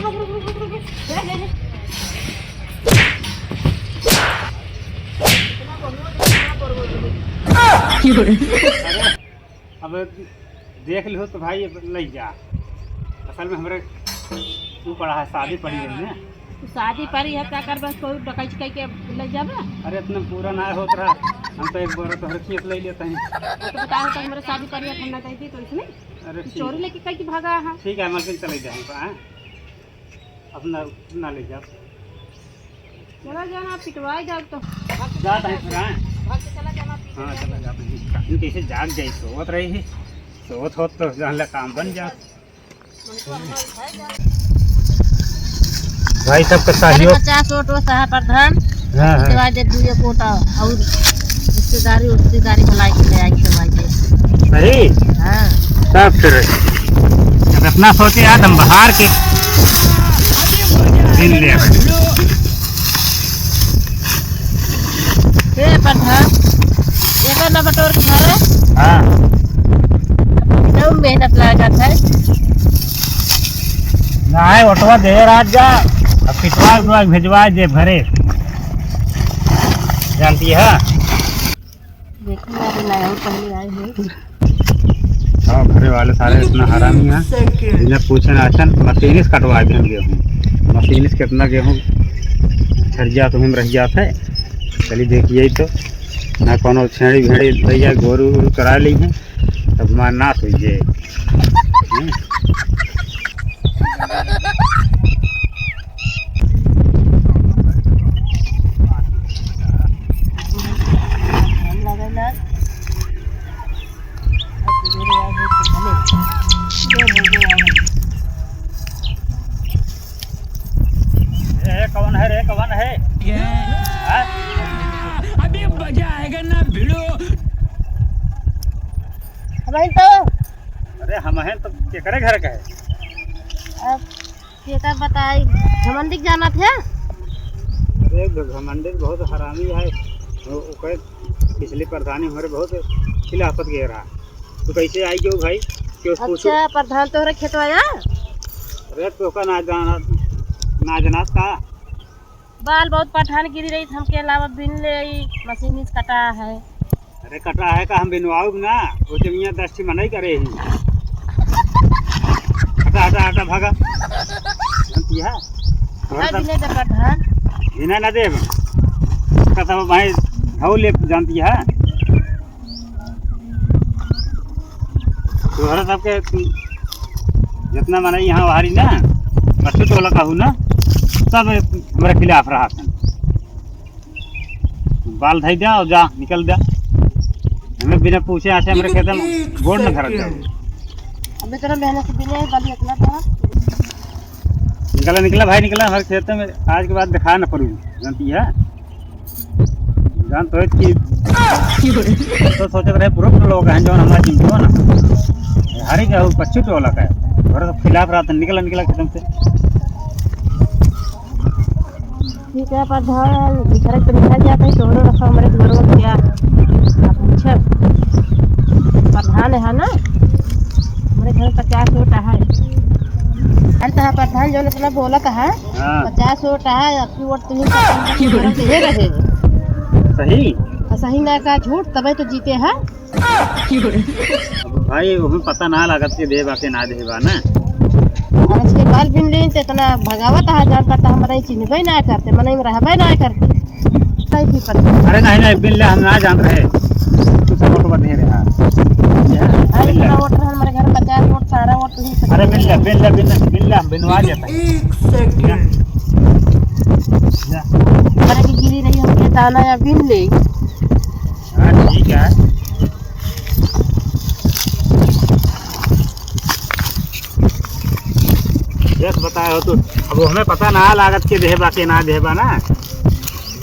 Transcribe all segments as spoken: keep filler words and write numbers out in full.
अब देख लिहो तो भाई, अब ले जा। असल में हमरे ऊ पड़ा है, शादी पड़ी रही ना। तो शादी पड़ी है, क्या करबे? कोई डकैती कह के ले जाबे? अरे, इतना पूरा ना होत रहा, हम तो एक बार तोहरे खेत ले लेते हैं। तो बताओ, तो हमरे शादी पड़ी है, हम ना जाती तो इसमें अरे, ठीक चोरी है। लेके कह के भागा है। ठीक है, मलकिन, चले जाए हमको, हाँ? अपना ना ले जाओ। चला जाना, पिटवाई जाओ तो। जात है फिर, हाँ? भाग के चला जाना, पिटवाई हाँ, चला जाओ। जात है। इनके इसे जाग जाई, सोवत रही है। सोवत होत तो जान ले काम बन जात। भाई सबका अरे सहयोग। पचास वोट वो साहब प्रधान। हाँ, हाँ। उसके बाद ये दुए कोटा और रिश्तेदारी, रिश्तेदारी बुलाई के ले आई के भाई। सही? हाँ। तब फिर जब इतना सोचे यार, हम बाहर के दिन ले आवे। ए प्रधान, एकर ना बटोर के घर है? हाँ। एकदम मेहनत लागत है। नाहीं, ओटवा दे रात जा, अब पिटवा उटवा भेजवा दे घरे। जानती है? देखो ना, अभी नया पहले आए हैं। हाँ, घरे वाले सारे इतना हरामी हैं। बिना पूछे नाचन, मशीन से कटवा दे गेहूँ। मशीन से कितना गेहूँ झर जात, वहीं रह जात है। चलिए देखिए तो, ना कोनो छेड़ी भेड़ी भैया गोरू उरू चरा ली हैं। तब मार नाश होइ जाए। हम्म। ए, कौन है रे, कौन है? हाँ? अभी मजा आएगा ना भिड़ो। हमहिन तो। अरे हमहिन तो केकरे घर का है? अब केकर बताई, घमंडी के जानत है? अरे घमंडी बहुत हरामी है। ओ-, ओकर पिछली प्रधानी हमरे बहुत खिलाफत गए रहा। तू कैसे आई गयो भाई? क्यों पूछो? अच्छा, प्रधान तोहरे खेतवा आया? अरे तोका ना जाना, ना जाना का? बाल बहुत पठानगिरी रही, हमके अलावा बिन ले आई, मशीन से कटा है। अरे कटा है का, हम बिनवाउब ना, वो जमिया दस ठी मनई करे ही। हटा, हटा, हटा, भागा। जानती है? का बिने दे प्रधान? बिना ना देब। का सब भाई, हौ ले जानती है? तोहरा सबके जितना मनई यहाँ बाहरी ना, पच्चू टोला कहू ना, सब हमरे खिलाफ रहा था। बाल धई द्या और जा, निकल द्या। हमें बिना पूछे ऐसे हमरे खेत में गोड़ न धरत जाओ। अबे तेरा मेहनत से बिना ही बाल इतना था। निकला, निकला भाई, निकला। हमारे खेत में आज के बाद दिखा न पड़ू, जानती है? जान तो है कि तो सोचत रहे पूरा पूरा लोग हैं, जौन हमारा चिंता ना। हरी का पच्चू टोला का है। थोड़ा सा खिलाफ रहा था, निकला, निकला खेतन से। ठीक है प्रधान, घर तो निकल जाता है, तोहरो रखो हमारे घर में क्या? अब पूछब। प्रधान है ना, हमारे घर में पचास वोट है। अरे तो प्रधान जौन इतना बोला था, हाँ। पचास वोट है, अब वोट तुम्हें पसंद है, तुम्हारा तो ये रहे। सही? और सही ना का झूठ, तबे तो जीते हैं। अब भाई, ओमे पता ना लागत के देबा के ना देबा ना। अब इसके बाल बिन लें तो इतना भगावत है, जान पड़ता हमारा ही चिन्हबे ना करते, मनई में रहबे ना करते। सही की पता। अरे नहीं, नहीं, बिन ले हम ना जान रहे। तू सब वोट बने रहा। अरे इतना वोट रहा हमारे घर, पचास वोट, सारा वोट अरे बिन ले, बिन ले, बिन ले, बिन ले, हम बिनवा देते हैं। एक सेकंड। जा। अरे की गिरी रही हमके दाना या बिन ले। हाँ, ठीक है। यस बताए हो तो, अब हमें पता ना लागत के देहबा के ना देहबा ना।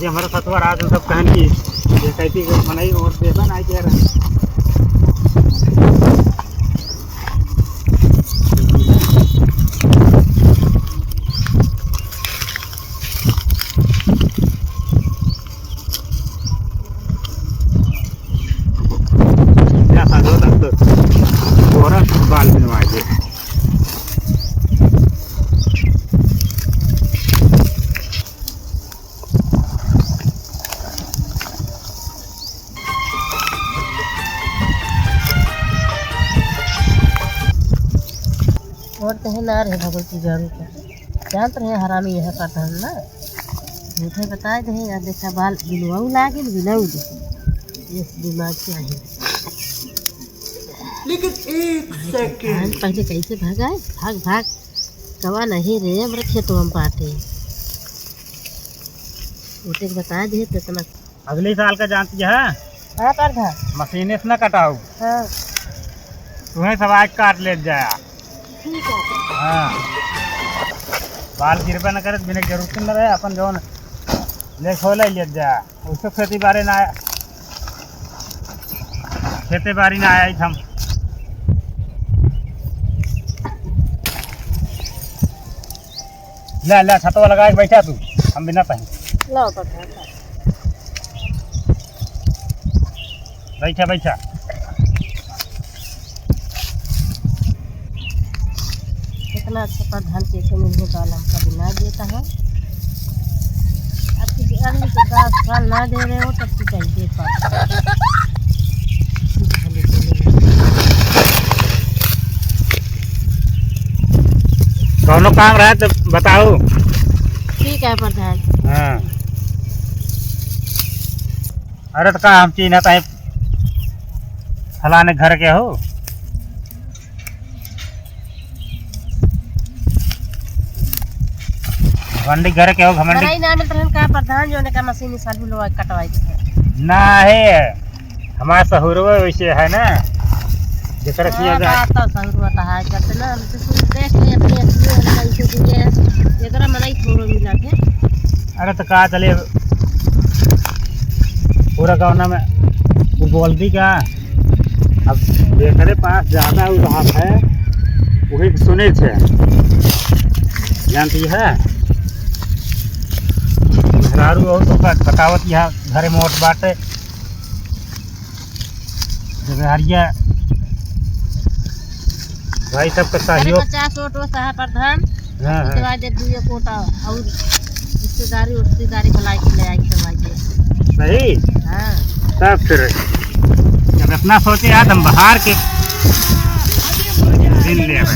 जे हमारे सतवा रात में सब कहन की, जे कहती कि मनई वोट देबा ना, कह रहे। क्या साधो तक तो तोरा बाल बनवाए दे। और कहे ना रहे भगवती जरूर का। जानत रहे हरामी यह प्रधान ना। झूठे बताए दे, या देखा बाल बिलवाऊ लागिल, बिलऊ दे। ये दिमाग से आहे। लेकिन एक second। पहले कैसे भागा है? भाग, भाग। कवा नहीं रे, हमरा खेतवा में बाटे। उठे के बता दे तो इतना। अगले साल का जानती है? हाँ, प्रधान। मशीने से ना कटाऊ। हाँ। तुम्हें सब आज काट ले जाया। ठीक है। हाँ। बाल गिरबे न करे, बिना जरूरत न रहे, अपन जौन ले खोले ले जाया। उसको खेती बाड़ी ना, खेती बाड़ी ना आया हम। ले, ले, छतवा लगा के बैठा तू, हम बिना पहन। लाओ तो, बैठा, बैठा। इतना अच्छा प्रधान कैसे मिल गया, काल हमका भी ना देता है। अब की आदमी को दस साल ना दे रहे हो, तब की कहीं दे पाओ। कौनो काम रहे तो बताओ। ठीक है प्रधान। हाँ। अरे तो का हम चीन्हत है फलाने घर के हो? घमंडी घर के हो, घमंडी। बनाई ना मिलत रहन का प्रधान, जो ने का मशीन साल बुलवा कटवाई दे। ना है, हमारा सहुरवा वैसे है ना, जेकरा किया हाँ, जाए। बात तो सहुरवा तो है, जब ना हम तो सुन देख ले अपने, अपने हम कैसे दिए, एकरा मनाई थोड़ो मिला के। अरे तो का चले, पूरा गाँव में वो बोल दी का? अब जेकरे पास ज्यादा उ रहत है, वही सुने छे। जानती है? मेहरारू हो तो का बतावत यहाँ घरे मोट बाटे। जब हरिया भाई सबके अरे सहयोग। पचास वोट वो साहब प्रधान। हाँ, हाँ। देवाई दे दुए कोटा और रिश्तेदारी उश्तेदारी बुलाई के ले आई देवाई दे। सही? हाँ। तब फिर जब इतना सोचे यार, हम बाहर के दिन ले आवे।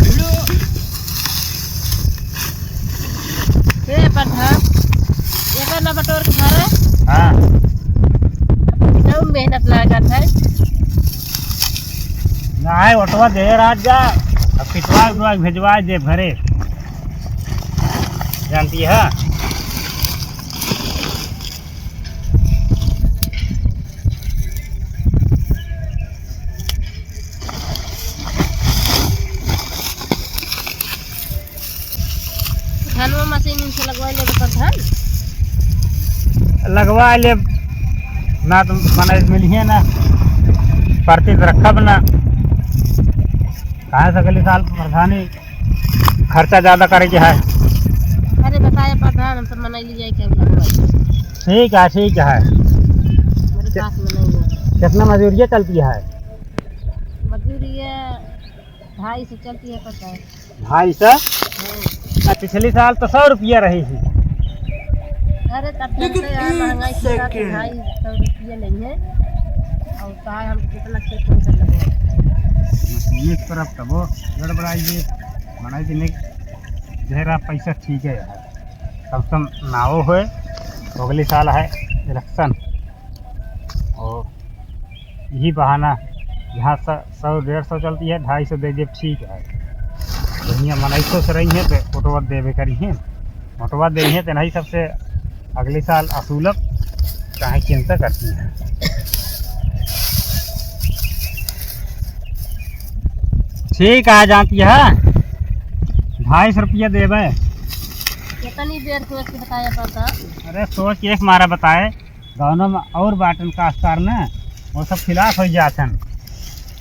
हे प्रधान, एकर ना बटोर के धरे। हाँ। एकदम मेहनत लागत है। नाहीं, ओटवा दे रात जा, अब पिटवा उटवा भेजवा दे घरे। जानती है? धनवा मशीन इनसे लगवा लेबे प्रधान। लगवा लेब, ना तो मने मिलिहे ना, परती तो रखब ना। कहाँ से अगले साल प्रधानी खर्चा ज्यादा करे के है। अरे बताए प्रधान, हम तो मनाई ले जाए के लगवाई। ठीक है, ठीक है। मेरे पास में नहीं है। कितना मजूरिया चलती है? मजूरिया ढाई सौ चलती है, पता है। ढाई सौ? हाँ। आ, पिछले साल तो सौ रुपया रही थी। अरे, तब लेकिन चलते यार, एक महंगाई की वजह से second। ढाई सौ रुपया नहीं है। और तार हम कितना खेत में से लगवा। मशीन पर अब तबो गड़बड़ाई है। मनाई दिन ढेर आप पैसा ठीक है यार। कम से कम नावो होए, तो अगले साल है election। और यही बहाना, जहाँ स-, सौ डेढ़ सौ चलती है, ढाई सौ दे देब, ठीक है। बढ़िया मनई खुश रही हैं, तो वोटवा देबे करी हैं। वोटवा दे हैं, तो नहीं सबसे अगले साल असूलब, काहे चिंता करती हैं। ठीक है, जानती है, ढाई सौ रुपया देबे। कितनी देर सोच के बताया पड़ता? अरे, सोच के एक मारा बताए। गाँव में और बाटन काश्तकार न, वो सब खिलाफ हो जात हन।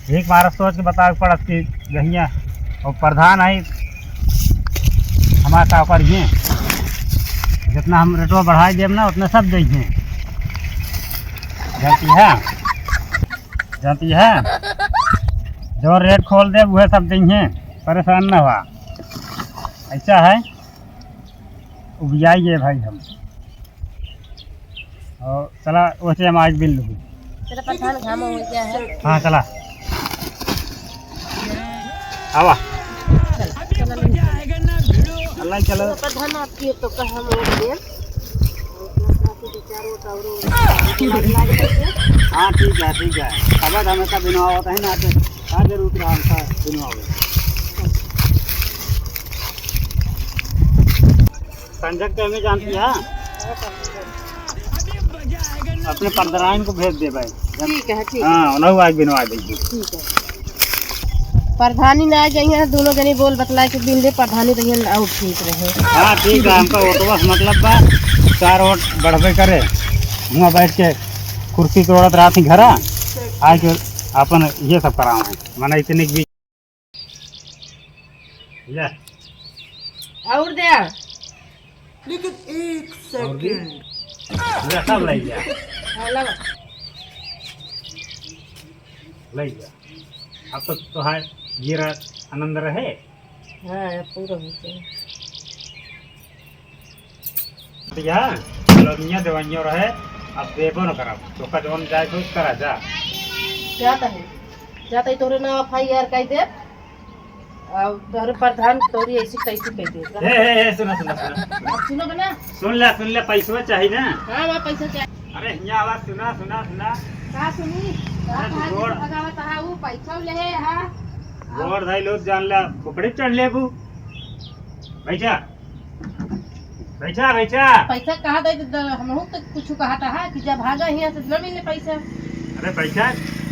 एक बार सोच के बतावे के पड़त कि गहिया और प्रधान आई, हमार का करिए, जितना हम रेटवा बढ़ाई देब ना, उतना सब दइहे। जानती है, जानती है, जो रेट खोल देब, वह सब दइहे, परेशान न हुआ। ऐसा है, उबियाई है भाई हम। और चला, ओसे हम आज बिल लूँ। तेरा प्रधान घाम हो गया है। हाँ, चला। आवा। चल। अल्लाह चलो। प्रधान आपकी तो कहा हम वोट देब। हाँ, ठीक है, ठीक है। अब हमेशा बिनवा होता है ना, तो का जरूरत रहा हमका बिनवा हो। संजय तो हमें जानती है। अपने प्रधान को भेज दे भाई। ठीक है, ठीक है। हाँ, उन्हें आज बिनवा देंगे। ठीक है। प्रधानी ना आ जाइए, दोनों जने बोल बतला के बिन दे, प्रधानी रहिए और ठीक रहे। हाँ, ठीक है, हमका वोटवा से मतलब बा, चार वोट बढ़बे करे, हुआ बैठ के कुर्सी तोड़त रहती घरा, आके अपन ये सब करावे, माने इतने भी ले। और दे। लेकिन एक सेकंड। ले, सब ले जा। हाँ, लगा। ले जा। अब तो तोहार जीरा आनंद रहे। हाँ, अब पूरा हो गया। भैया, कॉलोनिया देवनियो रहे, अब देबो न करब। तोका जौन जाए के करा जा। जाता है, जाता है, तोरे नाम एफ आई आर कर दे। अब तोरे प्रधान तोरी ऐसी कैसी कह दे। ए, ए, ए, सुना, सुना, सुना, सुना। अब सुनो ना। सुन ले, सुन ले, पैसवा चाही ना। हाँ, हाँ, पैसा चाही। अरे, हियाँ आवाज सुना, सुना, सुना। का सुनी? का अरे, तू भाग गोड़। भगावत हा, ऊ पैसा ले हा। गोड़ धाई लोग जान ले, खोपड़ी चढ़ लेबू। बैठा। बैठा, बैठा। पैसा कहाँ दे, दे, हमहू तो कुछ कहा था कि जब भागा हियाँ से न मिले पैसा। अरे पैसा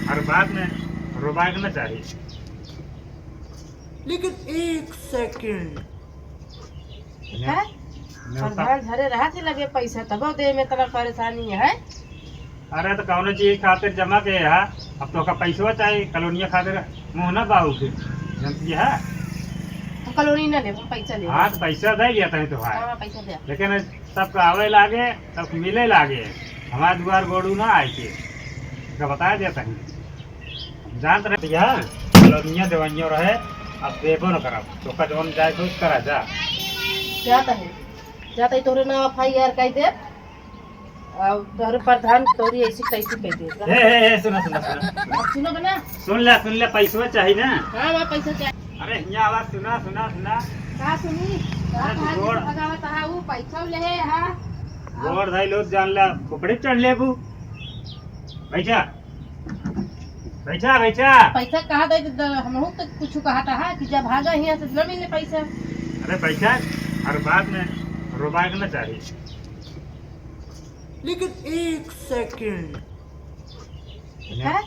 हर बात में रोबाए के ना चाही। लेकिन एक सेकंड। का? न्योता। प्रधान घरे रहा थे लगे पैसा, तब दे में इतना परेशानी है। अरे तो कौनो चीज खातिर जमा के है, अब तोका पैसवा चाही, कॉलोनिया खातिर मुँह ना बाऊ के, जानती है? तो कॉलोनी ना ले, हम पैसा ले। हाँ, तो पैसा दे दिया तनी तो भाई। हाँ, पैसा दे। लेकिन सबका आवे लागे, सबका मिले लागे, हमारे दुआर गोड़ू ना आए के, का बता दिया तनी। हम जानत रहे भैया, कॉलोनिया देवनियो रहे, अब देबो न करब, तोका जौन जाए के करा जा। जाता है, जाता है, तोरे नाम एफ आई आर कर दे। अब तोहरे प्रधान तोरी ऐसी कैसी कह दे। ए, ए, ए, सुना, सुना, सुना। अब सुनो ना। सुन ले, सुन ले, पैसवा चाही ना। हाँ, हाँ, पैसा चाही। अरे, हियाँ आवाज सुना, सुना, सुना। का सुनी? का अरे, तू भाग गोड़। भगावत हा, ऊ पैसा ले हा। गोड़ धाई लोग जान ले, खोपड़ी चढ़ लेबू। बैठा। बैठा, बैठा। पैसा कहाँ दे, दे, हमहू तो कुछ कहा था कि जब भागा हियाँ से न मिले पैसा। अरे, पैसा हर बात में रोबाए के ना चाही। लेकिन एक सेकंड। हैं?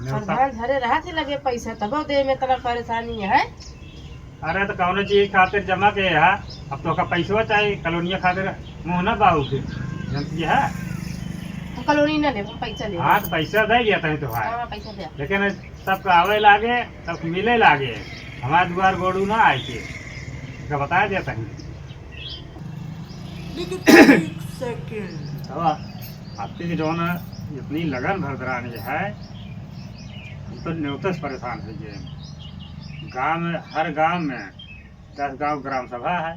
न्योता। प्रधान घरे रहा थे लगे पैसा, तब दे में इतना परेशानी है। अरे तो कौनो चीज खातिर जमा के है, अब तोका पैसवा चाही, कॉलोनिया खातिर मुँह ना बाऊ के, जानती है? तो कॉलोनी ना ले, हम पैसा ले। हाँ, तो पैसा दे दिया तनी तो भाई। हाँ, पैसा दे। लेकिन सबका आवे लागे, सबका मिले लागे, हमारे दुआर गोड़ू ना आए के, का बता दिया तनी। लेकिन एक सेकंड। अब आपके के जौन इतनी लगन भर दरानी है, हम तो न्योते से परेशान हो गए। गाँव में, हर गाँव में दस गाँव ग्राम सभा है,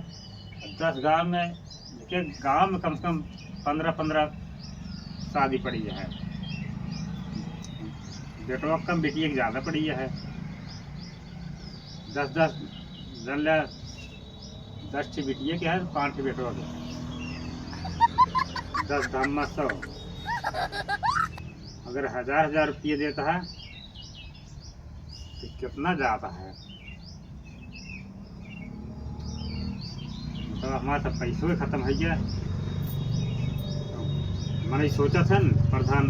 दस गाँव में, एक एक गाँव में कम से कम पन्द्रह पन्द्रह शादी पड़ी है। बेटवा कम, बेटिया के ज़्यादा पड़ी है। दस दस जन ले, दस ठे बिटिया के है, पाँच ठे बेटवा के। दस धामा सौ। अगर हजार हजार रुपये देता है, तो कितना जाता है? मतलब, हमारा सब पैसो खत्म हो गया। मने सोचा था न, प्रधान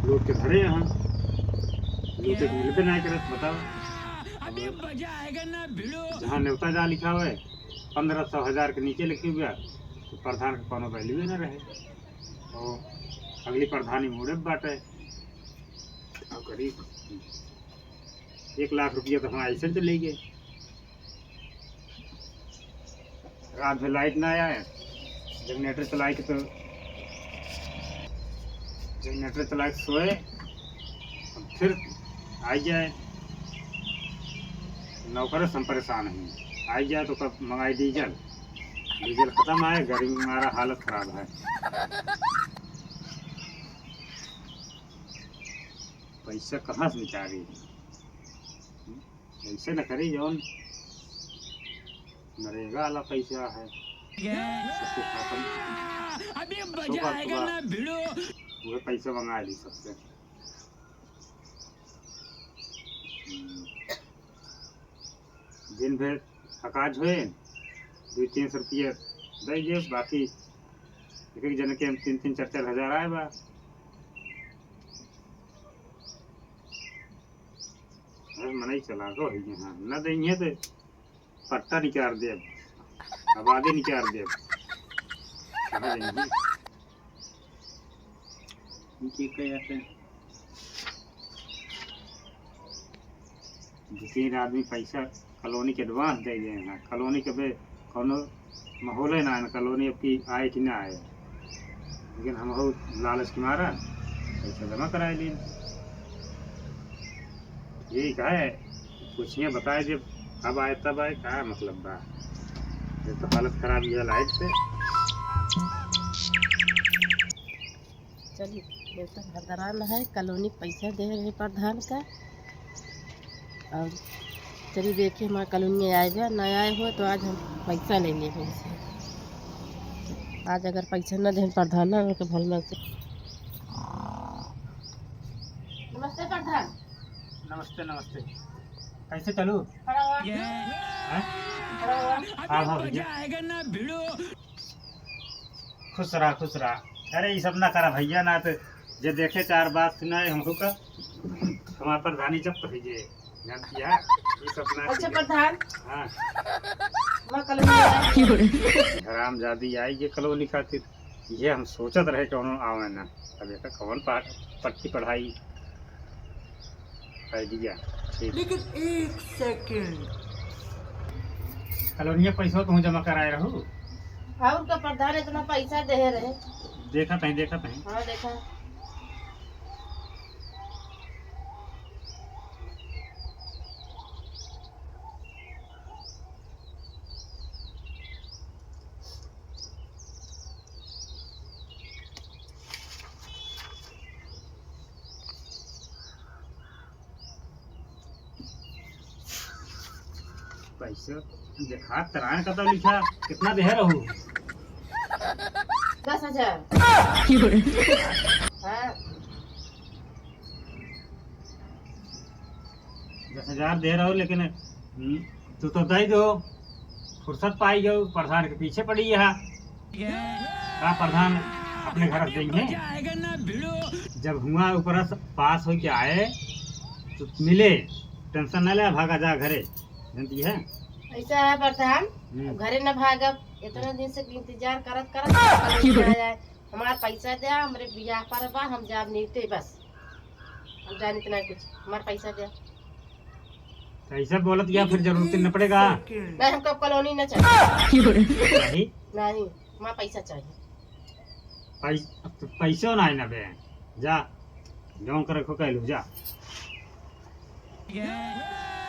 लोग के धरे यहाँ, लोग के मिलबे नहीं करत, बताओ। अब जहाँ न्योता जा लिखा हुआ है, पन्द्रह सौ, हजार के नीचे लिखे हुआ, तो प्रधान के कोनो value ही ना रहे। और अगली प्रधानी मुड़े बाटे, और करीब एक लाख रुपया तो हमारा ऐसे तो ले गए। रात में लाइट ना आए, जनरेटर चला के तो, जनरेटर चला के सोए, अब फिर आ जाए, नौकर से हम परेशान हैं, आ जाए तो कब मंगाई डीजल, डीजल खत्म है, गर्मी में हमारा हालत खराब है। पैसा कहाँ से निकाली? ऐसे न करी जौन नरेगा वाला पैसा है, सबके खाता में अभी मजा आएगा ना भिड़ो। वह पैसा मंगा ली सबसे। हम्म। दिन भर अकाज होए, दो तीन सौ रुपया दे दिए, बाकी एक एक जने के हम तीन तीन चार चार हजार आए बा। अरे मनई चला गो है यहाँ, न देंगे तो पट्टा निकाल देब, आबादी निकाल देब। कहाँ जाएंगे? इनके कहे जाते हैं। दो तीन आदमी पैसा कॉलोनी के advance दे दिए हैं। कॉलोनी के बे कौनो माहौल है ना, कॉलोनी अब की आए कि ना आए, लेकिन हम बहुत लालच के मारा पैसा जमा कराए लिए। यही का है, कुछ ये बताए जब कब आए तब आए, का मतलब बा? ये तो हालत खराब ही है लाइट से। चलिए, ये तो भरदरान है, कॉलोनी पैसा दे रहे प्रधान का। और चलिए देखिए, हमारे कॉलोनी में आए बा, ना आए हो तो आज हम पैसा ले लेंगे इनसे। आज अगर पैसा न दें प्रधान ना, तो भल मत। नमस्ते प्रधान। नमस्ते, नमस्ते। कैसे चलू? खड़ा हुआ। हैं? खड़ा हुआ। हाँ, हाँ, भैया। खुश रहा, खुश रहा। अरे, ये सब ना करा भैया, ना तो जे देखे चार बात सुनाए हमको का, हमार प्रधानी जब्त हो गए। जानती है, ये सब ना अच्छा कीजिए। प्रधान। हाँ। मैं कल हरामजादी आई ये कॉलोनी खातिर। ये हम सोचत रहे कौनो आवे ना। अब एका कौन पा-, पट्टी पढ़ाई? आइडिया। ठीक। लेकिन एक सेकंड। कॉलोनिया पैसा तुम जमा कराए रहू? और का प्रधान इतना पैसा दे रहे? देखत हैं, देखत हैं। हाँ, देखा। पैसा देखा तरान का तो लिखा, कितना दे रहू? दस हजार। हाँ। दस हजार दे रहो, लेकिन, हम्म, तू तो दे दो, फुर्सत पाई गयो, प्रधान के पीछे पड़ी यहाँ। का प्रधान अपने घर से देंगे? जब हुआ ऊपर से पास होके आए, तो मिले, टेंशन ना ले, भागा जा घरे, जानती है? ऐसा है प्रधान, हम्म। घरे न भागब, इतना दिन से इंतजार करत करत, कल आ जाए, हमार पैसा दे, हमरे बियाह पर बा, हम जाब नीते बस। हम जानित ना कुछ, हमार पैसा दे। तो ऐसे बोलत गया, फिर जरूरत न पड़ेगा। नहीं, हमको कॉलोनी ना चाहिए। नहीं? नहीं, हमार पैसा चाहिए। पैस-, तो पैसो ना है ना बे, जा, जौन करे खो कहलू, जा।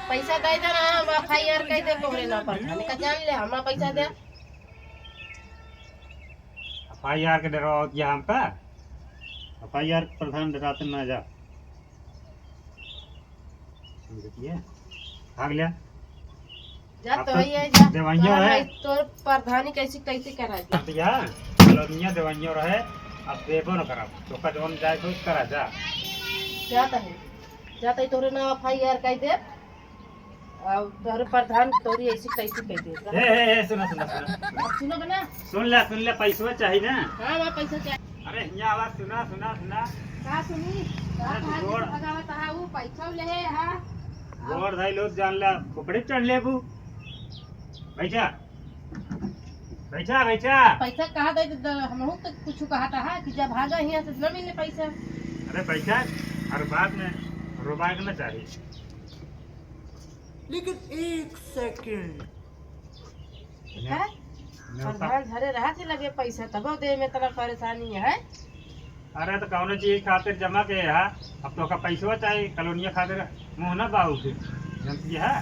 पैसा दे दे ना, हम FIR कह दे तोहरे नाम पर, हमका जान ले, हमार पैसा दे। FIR के डरावत गया हमका, FIR प्रधान डराते ना जा। समझतिया? भाग लिया। जा अब तो तो वही है, जा। देवाइयो तोरा है। भाई तोर प्रधानी कैसी, कैसी करा दे। भैया, कॉलोनिया देवाइयो रहे, अब देबो न करब। तोका जौन जाए तो करा जा। जाता है, जाता है, तोरे नाम FIR कह दे। अब तोरे प्रधान तोरी ऐसी कैसी कह दे। ए, ए, ए, सुना, सुना, सुना। अब सुनो बना। सुन ले, सुन ले, पैसवा चाही ना। हाँ, हमार पैसा चाही। अरे, हियाँ आवा, सुना, सुना, सुना। का सुनी? का अरे, तू कहा गोड़। कि भगावत हा, ऊ पैसा ले हा। गोड़ धाई लोग जान ला, खोपड़ी चढ़ लेबू। बैठा। बैठा, बैठा। पैसा कहा दे, तो हमहू तो कुछ कहा था, कि जब भागा हियाँ से न मिले पैसा। अरे, बैठा, हर बात में रोबाए के ना चाही। लेकिन एक सेकंड। हैं? न्योता। प्रधान घरे रहा थे लगे पैसा, तबो दे में इतना परेशानी है। अरे तो कौनो चीज खातिर जमा के है, अब तोका पैसवा चाही, कॉलोनिया खातिर मुँह ना बाऊ के, जानती है?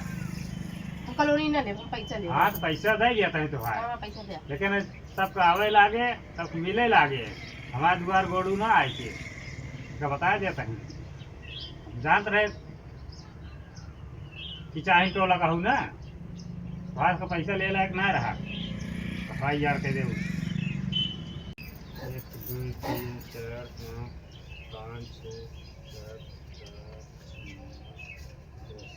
हम कॉलोनी ना लेब, हम पैसा लेब। हाँ, तो पैसा दे दिया तनी तो भाई। हाँ, पैसा दे। लेकिन सबका आवे लागे, सबका मिले लागे, हमारे दुआर गोड़ू ना आए के, तो बता दिया तनी। जानत रहे कि चाही टोला कहू ना। भास का पैसा ले लायक ना रहा, एफ आई आर कह दे। एक, दो, तीन, चार, पाँच, पाँच, छः, सात, आठ, नौ, दस।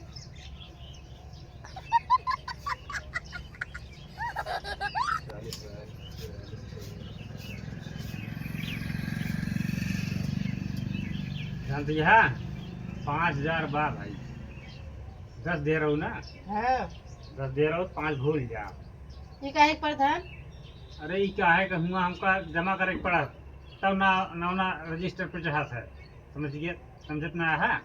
जानत हया, पाँच हजार बा भाई, दस दे रहू ना? हाँ। दस दे रहू, पाँच भूल जा। ई काहे के प्रधान? अरे, ई काहे के हुआ, हमका जमा करे के पड़ा, तब ना, ना, ना रजिस्टर पे चढ़ात है, समझ गया? समझत ना है,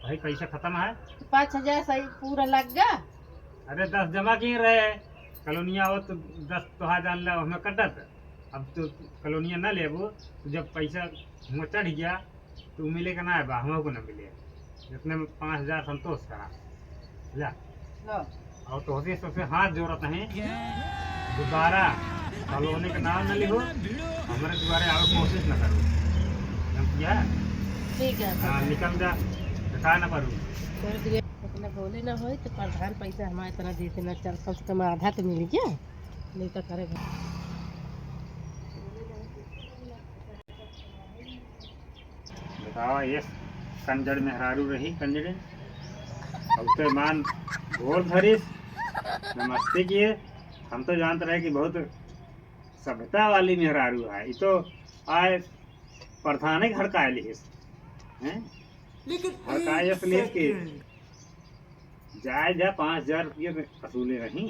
भाई पैसा खतम है। तो पाँच हजार सही पूरा लग गा। अरे दस जमा किए रहे, कॉलोनिया आवत तो दस तोहा जान ला, हमें कटत। अब तो कॉलोनिया ना लेबो, तो जब पैसा हुआ चढ़ गया, तो मिले का ना है बा, हमको ना मिले। जितने में पाँच हजार संतोष करा। ला। लो। और तोहसे सबसे हाथ जोड़त हैं, दोबारा कॉलोनी का नाम न लिहो, हमरे दुआरे आवे कोशिश न करो। समझ गया? ठीक है, हाँ, सर। निकल जा, दिखा न पड़ू। कर दिया, अपना बोले ना होई तो प्रधान पैसा हमारे इतना देते ना, चल कम से कम आधा तो मिल गया, नहीं तो करे। बतावा, ये कंजर मेहरारू रही, कंजरे। अब तो मान गोर धरिस, नमस्ते किए। हम तो जानत रहे कि बहुत सभ्यता वाली मेहरारू है। ये तो आए प्रधाने घर का आए लिहिस, हैं? लेकिन घर का आए एक इसलिए कि second। जाए जा पाँच हजार रुपये में वसूले रही।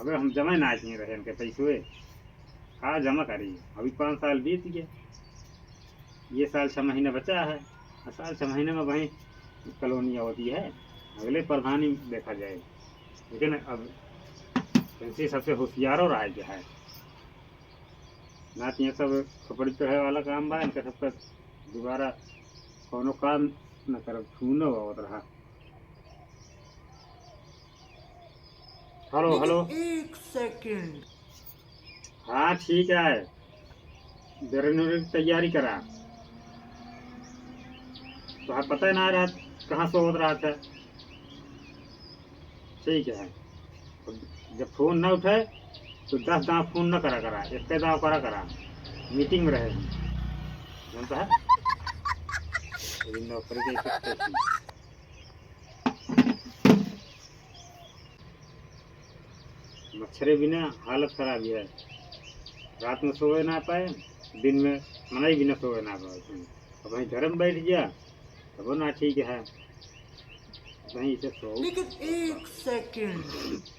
अबे हम जमा ना किए रहे इनके पैसवे, का जमा करी? अभी पाँच साल बीत गए, ये साल छः महीना बचा है, और साल छः महीने में वहीं कॉलोनी होती है, अगले प्रधानी देखा जाए। लेकिन अब इनसे सबसे होशियारो रहा है, जो है ना, तो ये सब खोपड़ी चढ़े वाला काम बा, इनका सबका दोबारा कौनो काम न करब, सुनो आवत रहा। हेलो, लेकिन हेलो। एक second। हाँ, ठीक है, बेरन उरन की तैयारी करा। तोहरा पता ना रहा कहाँ से होत रहा था। ठीक है, जब फोन ना उठे तो दस दाव फोन ना करा करा, एक दाव करा करा, मीटिंग में रहे हम। जानता है? लेकिन नौकरी के एक एक चीज। मच्छरे बिना हालत खराब है, रात में सोए ना पाए, दिन में मनई बिना सोए ना पाए। अब वहीं घर में बैठ गया, तब ना ठीक है, वहीं से सो। लेकिन एक second।